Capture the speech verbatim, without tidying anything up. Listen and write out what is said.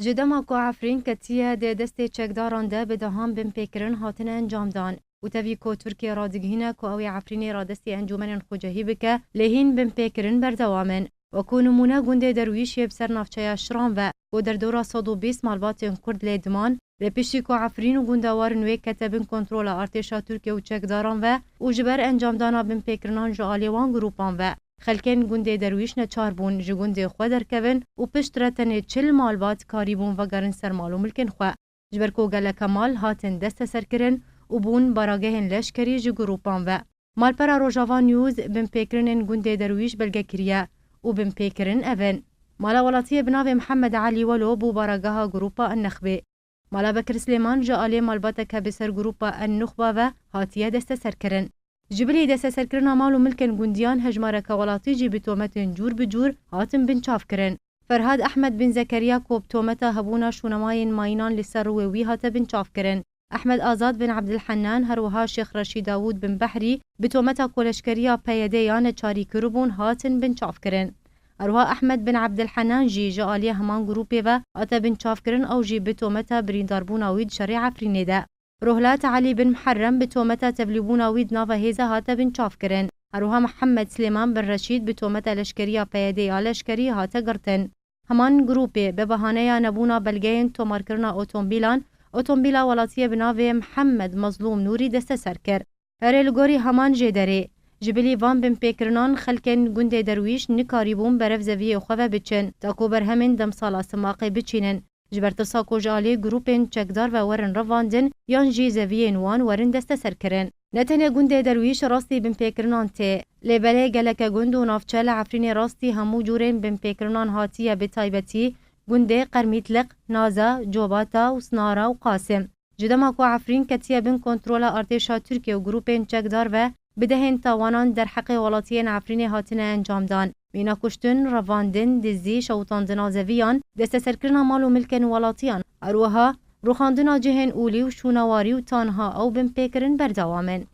Ji dema ku Efrîn ketiye di destê çekdaran de, bi dehan binpêkirin hatine encamdan û tevî ku Tirkiye radigihîne ku ew ê Efrînê radestî encûmenên xwecehî bike, lê hîn binpêkirin berdewam in. Wekû nimûne gundê Derwîş yê bi ser navçeya Şiran ve ku derdora sed û bîst malbatên Kurd lê diman, lê piştî ku Efrîn û gundewarên wê kete bin kontrola artêşa Tirkiye û çekdaran ve û ji ber encamdana binpêkirinan ji alî wan grûpan ve, xelkên gundê Derwîş neçar bûn ji gundê xwe derkevin û piştre tenê çil malbat karîbûn vegerin ser mal û milkên xwe. Ji ber ku geleke mal hatin desteserkirin û bûn baragehên leşkerî ji grûpan ve. Malpera Rojava News binpêkirinên gundê Derwîş belge kiriye û binpêkirin ev in: Mala welatiyê bi navê Mihemed Elî Welo bû barageha grûpa En-Nexbê. Mala Bekir Silêman ji alê malbateke bi ser grûpa En-Nuxba ve hatiye desteserkirin. Ji bilî desteserkirina mal û milkên gundiyan, hejmareke welatî jî bi tometên cûr bi cûr hatin binçavkirin. Ferhad Ehmed bin Zekeriya ku bi tometa hebûna şûnemayên mayînan li ser rûyê wî hate binçavkirin. Ehmed Azad bin Ebdilhenan, her wiha Şêx Reşîd Dawûd bin Behrî bi tometa ku leşkeriya P Y D ya neçarî kiribûn, hatin binçavkirin. Her wiha Ehmed bin Ebdilhenan jî ji aliyê heman grûpê ve hate binçavkirin, ew jî bi tometa birîndarbûna wî di şerê Efrînê de. Rohlat Elî bin Muherrem bi tometa tevlîbûna wî di nava hêza hate binçavkirin. Her wiha Mihemed Silêman bin Reşîd bi tometa leşkeriya P Y D ya leşkerî hate girtin. Heman grûpê bi bahaneya nebûna belgeyên tomarkirina otomobîlan, otomobîla welatiyê bi navê Mihemed Mezlûm Nûrî desteser kir. Erê, li gorî heman jêderê, ji bilî van binpêkirinan xelkên gundê Derwîş nikarîbûn berev zeviyê xwe ve biçin, ta ku berhemên demsala Simaqê biçînin, ji ber tirsa ku ji alî grûpên çekdar ve werin revandin yan jî zeviyên wan werin desteserkirin. Ne tenê gundê Derwîş rastî binpêkirinan tê, lê belê geleke gund û navçe li Efrînê rastî hemû cûrên binpêkirinan hatiye, bi taybetî gundê Qermîtliq, Naza, Cobata û Snara û Qasim. Ji dema ku Efrîn ketiye bin kontrola artêşa Tirkiye û grûpên çekdar ve, bi dehên tawanan derheqê welatiyên Efrînê hatine encamdan. Mîna kuştin, revandin, dizî, şewitandina zeviyan, desteserkirina mal û milkên welatiyan, her wiha rûxandina cihên olî û şûnewarî û tanha ew binpêkirin berdewam in.